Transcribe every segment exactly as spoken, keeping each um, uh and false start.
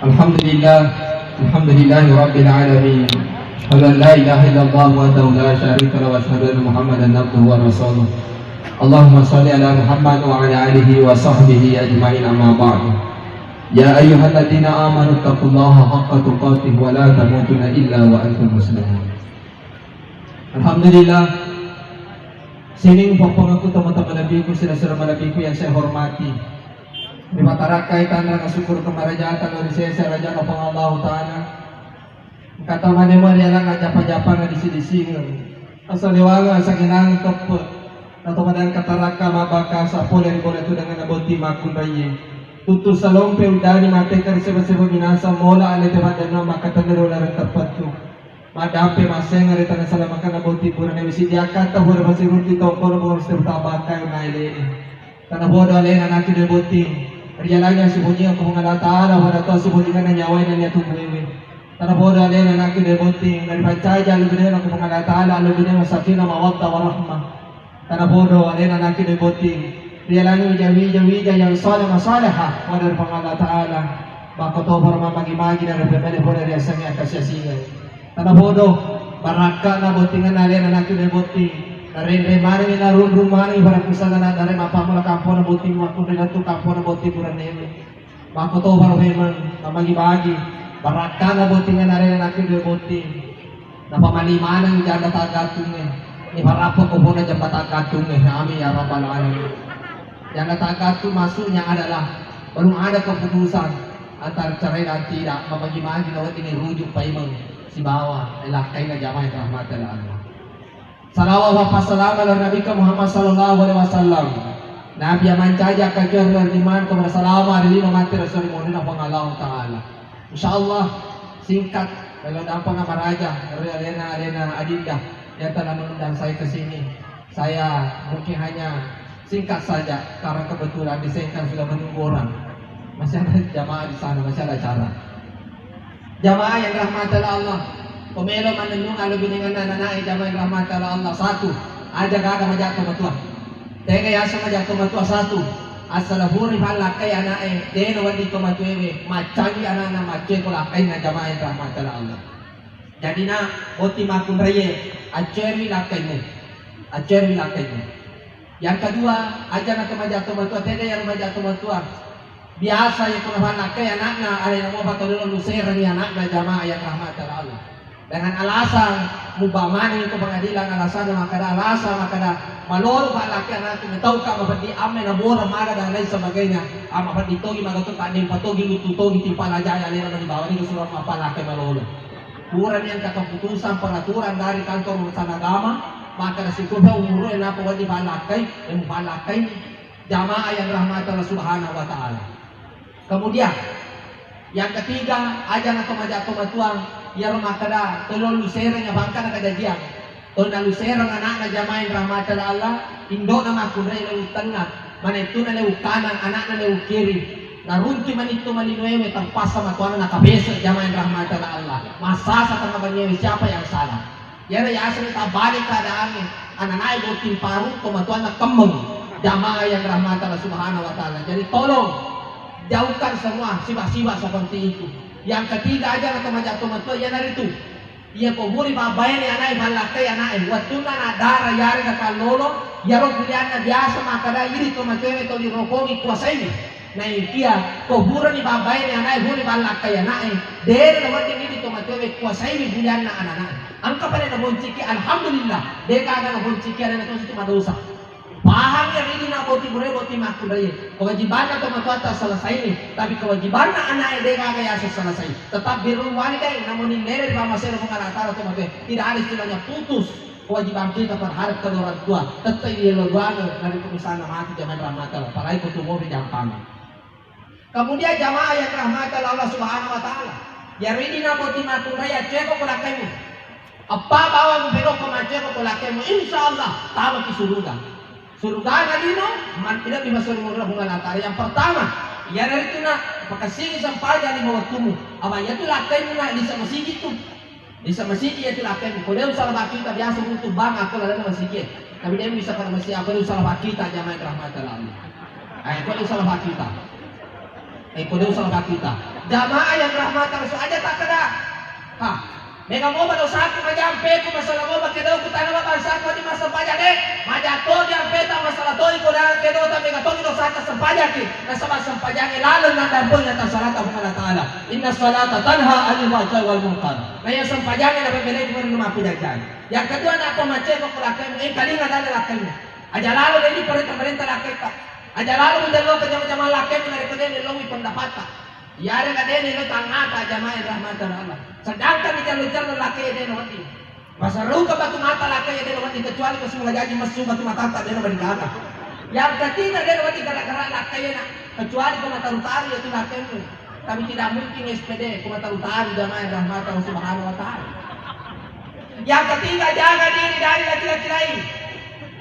Alhamdulillah, alhamdulillahi rabbil alamin. Asyhadu an la ilaha illallah wahdahu la syarika lahu wa asyhadu anna Muhammadan abduhu wa rasuluh. Allahumma shalli ala Muhammad wa ala alihi wa sahbihi ajma'in, amma ba'du. Ya ayyuhalladzina amanu taqullaha haqqa tuqatih wa la tamutunna illa wa antum muslimun. Alhamdulillah, sining poppongaku, tomatoa malebbiku, sila-sila malebbiku yang saya hormati. Ripatarakkai tanrang asyukur kemarajatan lo ri sesa rajana Puang Allahu Ta'ala. Engka to maneng marialang ajjapa-japang adisi-disingeng. Asalewangeng asangenangeng teppe. Nato madang katarakka mabbakasa pole ri bola tudangenna botting makkunraie. Tuttu salompe uddani mateka ri seba-seba minasa mola alete maddanna makkatenni ro laleng teppettu. Maddampe massengeng ri tanah salamakanna botting purane wisi diakkatta pura masirunti tongkono pura sirta bakkai naele'e. Tanapodo alena anakku dua botting. Rialangi sibunyiang ko Puang Allah Ta'ala, pada to sibunyianna nyawae nennia tubuewe. Tanapodo alena anakku dua botting. Naripancaji allo binena ko Puang Allah Ta'ala, allo binena sakinah mawaddah warahmah. Tanapodo alena anakku dua botting. Rialangi wija-wija, wija yang saleh masalehah, pada ri Puang Allah Ta'ala. Makkotoparo mammagi-magi narepemene pada riasengnge akasiasingai. Tanapodo, barakka'na bottingenna alena anakku dua botting. Narenreng manengi, narunrung manengi pada pusangana dare mappammula kampona botting makkunrai lettu kampona botting burannewe. Makkotoparo memeng namagi-magi, barakka'na bottingenna alena anakku dua botting. Napamali maneng janda taggattungnge. Ni parappa ko pona jamba taggattungnge. Amin ya rabbal alamin. Janda taggattung maksudnya adalah belum ada keputusan antara cerai dan tidak, mabagi-bagi na wedding rujuk paimeng sibawa lakkainna jamaah yang dirahmati Allah. Salawat wa passalama ala Nabi Muhammad sallallahu alaihi wasallam. Nabi yang mancaji akkacoe ri lino mate ri sori monrina Puang Allah Ta'ala. Insyaallah singkat, kalau dampang maraja ri alena-alena adinda yang telah mengundang saya ke sini. Saya mungkin hanya singkat saja karena kebetulan di Sengkang sudah menunggu orang. Masih ada jamaah di sana, masih ada acara. Jamaah yang dirahmati Allah, pemelo manennung allo binengenna anana'e jamaah yang dirahmati Allah. Satu, aja gaga majatto matua. Tega yaseng majatto matua satu. Asala pura pallakkai ana'e, dena wedding to matuewe, maccangi anana maccoe ko lakkainna jamaah yang dirahmati Allah. Jadina botting makkunraie, accoerwi lakkainmu. Accoerwi lakkainmu. Yang kedua, aja na to majatto matua, tega yaro majatto matua. Biasa iya ko napallakkai anakna, alena mua patolino luserengi anakna jamaah yang dirahmati Allah. Dengan alasan mubba maneng ke pengadilan, alasanna makkada alasan makkada malolo pallakkai anakku, metauka mapeddi amme nabora maga dan lain sebagainya. Ah, mapeddi togi maga tu tandeng patogi lutu togi timpa lajai alena mani bawani ke surat mapallakkai malolo. Purani engka keputusan peraturan dari kantor urusan agama, makkada sikupa umurue napa wedding pallakkai, yang pallakkai jamaah yang dirahmati Allah Subhanahu wa Ta'ala. Kemudian, yang ketiga, aja na to majatto matua, iyaro makkada tolong lusereng apa engka na kejadian. Tonna lusereng anakna jamaah yang dirahmati Allah, indokna makkunrai lewat tengah, manettuna lewat kanan, anakna lewat kiri. Naruntu manittu malinoewe, terpaksa matuana nakabesek jamaah yang dirahmati Allah. Massasa tengah banyewe, siapa yang salah? Iyana yaseng tabbale keadaangnge, ananae botting paru, tomatoanna kemmeng. Jamaah yang dirahmati Allah Subhanahu wa Ta'ala. Jadi tolong jauhkan semua sifat-sifat seperti itu. Yang ketiga aja na to majatto matua, iyanaritu iya ko puri pabbaene anae pallakkai anae, wettunna na dara yarega kallolo, iyaro pilihanna biasa makkada idi to matuae to dirokongi kuasaiwi. Naikia ko purani pabbaene anae puri pallakkai anae, dena nawedding idi to matuae kuasaiwi bulianna ananae. Engka pada nabonciki, alhamdulillah, de gaga nabonciki anana to situ madosa. Pahang ya ini na boti bure boti makkunrai. Kewajibanna to matuatta selesai ni, tapi kewajibanna anae de gaga yaseng selesai. Tetap birrul walidain, namuni lele ri pamasena Puang Allah Ta'ala to matuae. Tidak ada istilahnya putus kewajiban kita terhadap kedua orang tua, tettai ri elo duange, narekko misalna mati jamaah dirahmati Allah, apalagi ko tuwo ri jampang. Kemudian jamaah yang dirahmati Allah Subhanahu wa Ta'ala, iyaro idi na boti makkunrai, acceko ko lakkaimu. Eppa bawang upedokko macceko ko lakkaimu, insya Allah tamaki suruga. Surugana lino, man-, lebbi masuri Puang Allah Ta'ala. Yang pertama, iyanaritu na pakessingi sempajang lima wettumu. Apa iyatu lakkaimu na lise masigi tu. Lise masigi iyatu lakkaimu. Ko de usala pakkita biasa runtu bang akko lalenna masigi. Tapi de bisa pada masigi akko de usala pakkita jamaah dirahmati Allah. Eh, ko de usala pakkita. Eh, kode usang kita. Jamaah yang rahmatan Allah, aja tak kena. Ha. Mega moba dosaku, maja ampeku, masalah moba kedoku, tana bangsaku, di masa pajak deh. Maja to di ampeta, masalah to iko dan kedo, tapi mega to di dosata sempajaki. Nasaba sempajangi lalu nang dampung yang tersalah Allah Ta'ala. Inna salata tanha anil fahsya'i wal munkar. Nah, yang sempajangi dapat beli itu rumah aku jajan. Yang kedua, nak apa macet kok lakai, eh, kalinga dan lakai. Aja lalu ini perintah-perintah lakai, Pak. Aja lalo mujallo ke jama-jama lakkaimu narekko de nellowi pendapatta. Iyarega de nello tangngata jamaah rahmatan Allah. Sedangkan dijallo-jallo lakkai de nawedding. Masarruka batu mata lakkai de nawedding, kecuali ko sumula jaji messu batu matatta de nawedding gaga. Yang ketiga de nawedding gara-gara lakkai na. Kecuali ko mataru-taru yatu lakkaimu. Tapi tidak mungkin S P D ko mataru-taru jamaah rahmatan Allah Subhanahu wa Ta'ala. Yang ketiga, jaga diri dari laki-laki lain.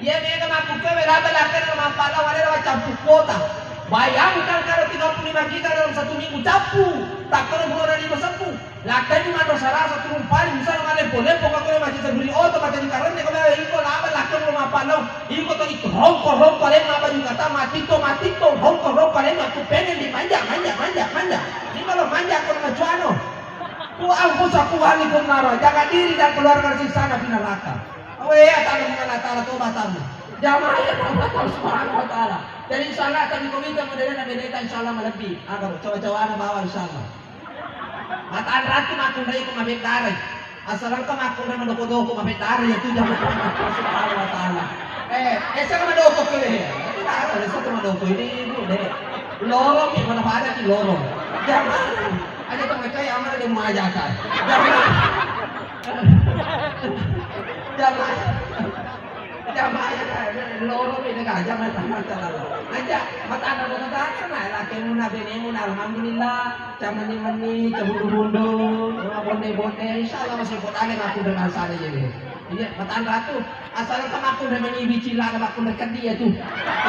Iya mega makkukkuwe laba lakkaimu mappallau, ada lewat cappu kuota. Bayangkan kalau tiga puluh lima juta dalam satu minggu cappu, tak kalau bulan lima seppuh. Lakkaimu manro sarasa turun paling, misalnya mana lepo-lepo, kalau masih sebeli oto, macam di karenne, kalau iko laba lakkaimu mappallau, iko to itu rongko-rongko lain apa juga tak mati to, mati to, rongko-rongko lain aku pengen dimanja, manja, manja, manja. Ini kalau manja, kalau macuano. Ku anfusakum wa ahlikum nara, jaga diri dan keluarga dari siksa api neraka. Awe, ya, tanu mengenal Ta'ala, tobat tamu. Jamaah yang Allah Ta'ala Subhanahu wa Ta'ala. Jadi, insya Allah, kami komite modelnya beda, insya Allah, malebbi. Agar coba-coba anak bawa, insya Allah. Mataan ratu makkundai ku mabeddarai. Asal engka makkundai madoko-doko mabeddarai, ya, tu jamaah Allah Ta'ala Subhanahu wa Ta'ala. Eh, eh, saya madoko ke, eh. Tidak ada, saya madoko ini, ibu, deh. Lorong, ya, pada-pada ki lorong. Jamaah. Aja tau macai amana de muaja kan. Jamaah. Jamaah. Jamaah ya kan. Loro beda kan jamaah mata lalu. Aja matana kota kota na laki muna bene muna alhamdulillah. Camani mani cabundu bundu. Bonde bonde. Insyaallah masih kota ada ngaku dengan sana jadi. Iya, matan ratu. Asal engka makkundai mani bicilana makkundai keddi ya tu.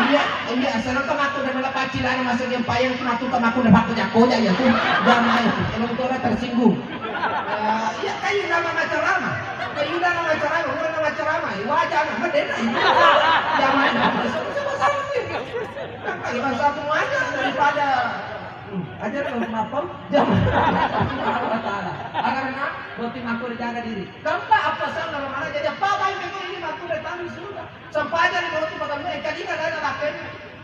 Iya, iya, asal engka makkundai malebbang cilana masuk yang payang tu matu makkundai pakkoja-koja ya tu. Jamaah, emang tu orang tersinggung. Eh, iya, kayu nama macarama. Kayu nama macarama, orang nama macarama. Wajah nama dena ini. Jamaah, sama-sama. Kan kayu bahasa aku aja daripada Hmm, aja lo mapau. Jamaah Allah Ta'ala. Karena boti makkure jaga diri. Keempat, apa sana mana jadi apa baik itu ini makkure tamu surga. Sampajang di waktu pada mulai kali ada ada lakukan.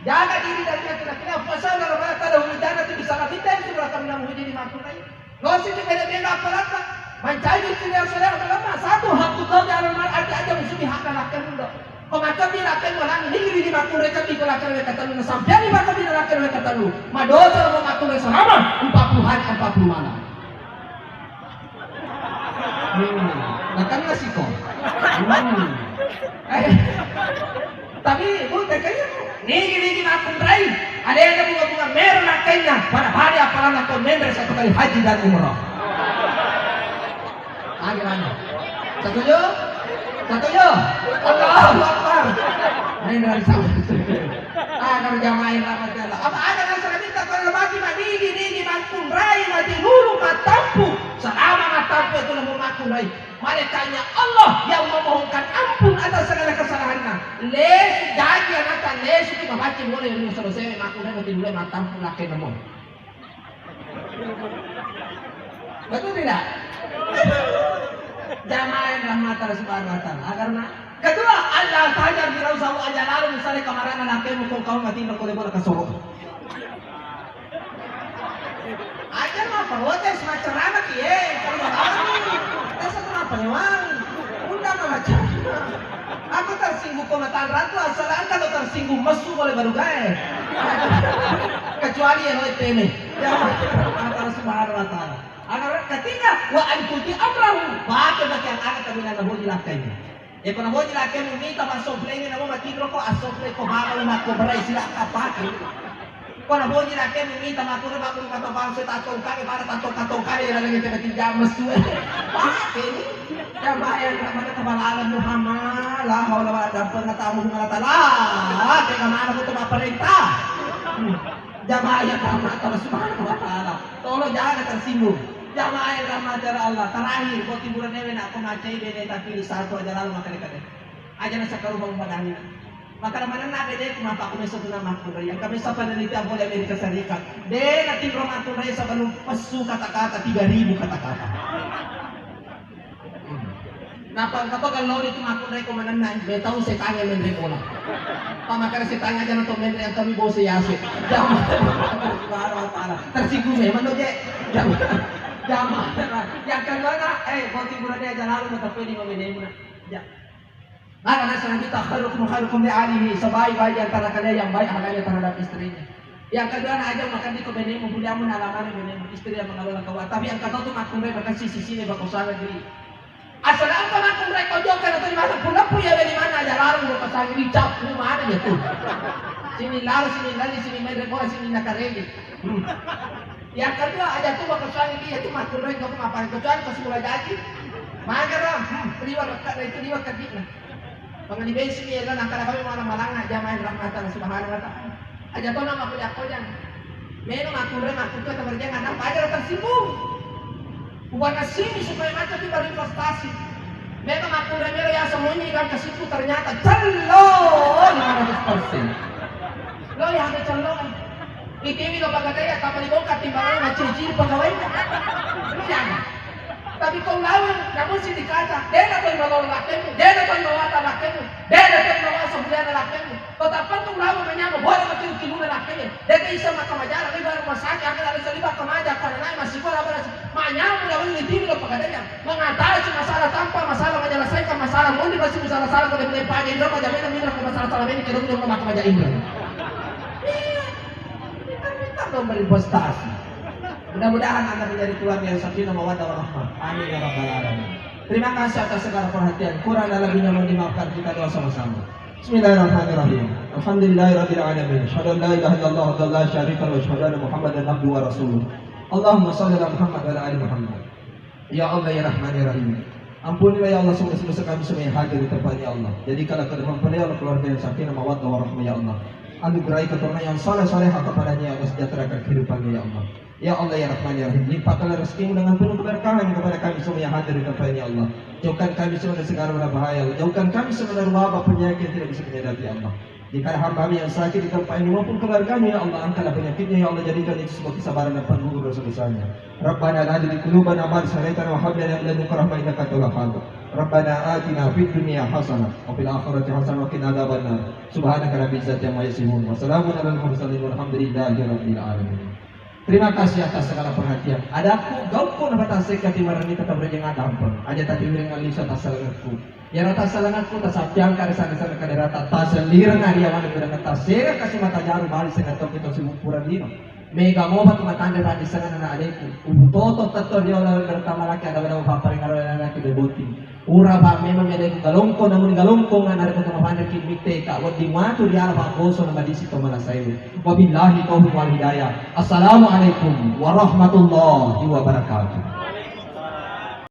Jaga diri dari laki-laki. Apa sana mana tada hujana tu bisa kita itu sudah kami namu jadi makkure. Lo sih beda-beda apa lata. Mencari itu yang sudah berapa satu hak tu kau jangan mana ada aja musuh di hak laki dulu. Ko makkebbi lakkainna lani, nigi-nigi makkunrai kebbi ko lakkainna wekka tellu, nasampeanni makkebbi lakkainna wekka tellu. Madosa lo makkunrai selama empat puluh hari, empat puluh malam. Hmm, nakenna siko. Hmm. Eh, tapi, Bu, tekkaja, nigi-nigi makkunrai, alena bunga-bunga mero lakkainna, pada-pada appalanna ko menre satu kali haji dan umrah. Bagaimana? Setuju? Setuju? Allahu Akbar. Ini dari sama. Ah, kalau jamaah yang rahmati Allah. Apa ada rasa minta kalau mati mah nigi nigi makkunrai mati dulu matampu. Selama matampu itu lemu makkunrai. Malaikatnya Allah yang memohonkan ampun atas segala kesalahannya. Lesu jaji anaknya lesu itu mati mulai dulu selesai makkunrai mati dulu matampu laki nemu. Betul tidak? Jamaah yang rahmatan Allah Subhanahu wa Ta'ala. Karena kedua, Allah Ta'ala di rau sawu aja lalu misalnya kamarana nakemu kau kau mati berkole bola kasoro. Aja mah protes macam apa ki, eh, kalau mau tahu nih, kita satu apa nyawang? Undang macam. Aku tersinggung ko matan ratu, asal engka lo tersinggung messu boleh baru gae. Kecuali ya lo tene. Ya Allah Subhanahu wa Ta'ala. Agar ketika wa antuti amrahu, pakai bagian anak kami nana boji lakkainya. Ya ko naboji lakkaimu mita massoplengi namo matinro ko assopleng ko baba lo makko berai sila kapake. Ko naboji lakkaimu mita makko baba lo kata bangsa tatongkare pada tatongka-tongkare laleng tena tinjam messu. Pake ni. Jamaah yang mana kepala Muhammad, la haula wala quwwata illa billah, Allah Ta'ala. Tega mana ku tuma perintah. Hmm. Jamaah yang rahmat Allah Subhanahu wa Ta'ala. Tolong jangan tersinggung. Jamaah yang rahmat Allah. Terakhir, buat hiburan ewe nak pemacai bene tapi di satu aja lalu makan kade. Aja nasa karu bang padani. Maka manenna beneku mapakku meso tuna makkunrai. Engka meso penelitian pole Amerika Serikat. De natinro makkunrai sebelum pesu kata-kata tiga ribu kata-kata. Hmm. Napa engka to gallori tu makkunrai ko manenna, me tau setangnge menre bola. Pamakara setangnge aja nonton menre antomi bose yase. Jama. Subhanahu wa ta'ala. Tersinggung memang to je. Jama. Jama. Yang kedua nak, eh, boti burane aja lalu matape di mamenemu nak. Ja. Maka nasaba Nabi ta khairukum khairukum li ahlihi, sebaik-baik di antara kalian yang baik halnya terhadap istrinya. Yang kedua, na aja makan di ko benemu, buliamu na alamana benemu, istri yang mengelola keuangan. Tapi yang kata tu makkunrai makan sisi sini bakal salah diri. Asal apa makkunrai kau jauh karena tu di mana pula pun ya dari mana aja larang bakal salah diri cap mana ya tu. Sini lalu sini lagi sini main bola sini nakaregi. Hmm. Yang kedua, aja tu bakal suami dia tu makkunrai kau apa kecuali pas mulai gaji. Mager lah, hmm, liwat lekat itu liwat kedikna. Pengen bensin ya kan, angkara kami malam-malam aja main rahmatan subhanahu wa ta'ala. Aja tu nama kuliah kau jangan. Meno makkunrai makkunrai temerjang ada pajar tersinggung. Buat nasimi supaya macam itu baru investasi. Memang makkunrai melo ya semuanya ikan kesitu ternyata cello lima ratus persen. Lo ya ada cello. Itiwi lo pagatea, tappa dibongkar timbanganna, macciri-ciri pegawainya. Lu jangan. Tapi kau lawan, namun si dikaca, dena to ibawa lakkemu, dena to ibawa lakkemu, dena to ibawa sebulan lakkemu. Kau tappa tu lawan manyama, boleh makin kiluna lakkemu. Dena isa maka majara, ini baru masaki, akan ada saliba kemaja, karena naik masih bola bola. Manyama lawan itiwi lo pagatea. Mengatasi masalah tanpa masalah menyelesaikan masalah. Mau dikasih masalah-salah boleh mulai pagi, Indra, pajak Indra, ke masalah-salah ini, kira-kira maka pajak Indra. Iya. Kita minta dong berinvestasi. Mudah-mudahan Anda menjadi keluarga yang sakinah mawaddah warahmah. Amin ya rabbal alamin. Terima kasih atas segala perhatian. Kurang dan lebihnya mohon dimaafkan kita doa sama-sama. Bismillahirrahmanirrahim. Alhamdulillahirabbil alamin. Asyhadu an la ilaha illallah wahdahu la syarika lahu wa asyhadu anna Muhammadan abduhu wa rasuluh. Allahumma shalli ala Muhammad wa ala ali Muhammad. Ya Allah, ya Rahman, ya Rahim. Ampunilah ya Allah semua dosa-dosa kami semua yang hadir di tempat ini ya Allah. Jadikanlah kedamaian pada ya Allah keluarga yang sakinah mawaddah warahmah ya Allah. Anugerahi keturunan yang saleh salehah kepadanya ya Allah, sejahterakan kehidupannya ya Allah. Ya Allah, ya Rahman, ya Rahim, limpahkanlah rezekimu dengan penuh keberkahan kepada kami semua yang hadir di tempat ini ya Allah. Jauhkan kami semua dari segala mara bahaya ya Allah. Jauhkan kami semua dari wabah penyakit yang tidak bisa kami hadapi ya Allah. Jika ada hamba-Mu yang sakit di tempat ini maupun keluarganya, ya Allah, angkatlah penyakitnya, ya Allah, jadikan itu sebuah kesabaran dan penggugur dosa-dosanya. Rabbana la tuzigh qulubana ba'da idh hadaytana wa hab lana min ladunka rahmah innaka antal wahhab. Rabbana atina fid dunya hasanah wa fil akhirati hasanah wa qina adzabannar. Subhanaka rabbil izzati amma yasifun. Wa salamun alal mursalin walhamdulillahi rabbil alamin. Terima kasih atas segala perhatian. Adaku, gaukku napatasekka timarenni tetap rejeng adampeng. Aja tatiwiring alisa tassalengekku. Iyaro tassalengekku tasappiangka ri sana-sana kaderata tasellireng ariawana gurana tasera kasi mata jaru bali sengatokki to sibuppureng lino. Mega mopa tu matanre paddisengan anak adekku. Ubu toto tetto riolo bertamalaki ada-ada papparingaro anakku deboti. Uraba memang ada galongko namun galongko narekko to mapanreki mitte ka wedding matu riala pabboso na madisi to manasaiwe. Wabillahi taufiq wal hidayah. Assalamualaikum warahmatullahi wabarakatuh.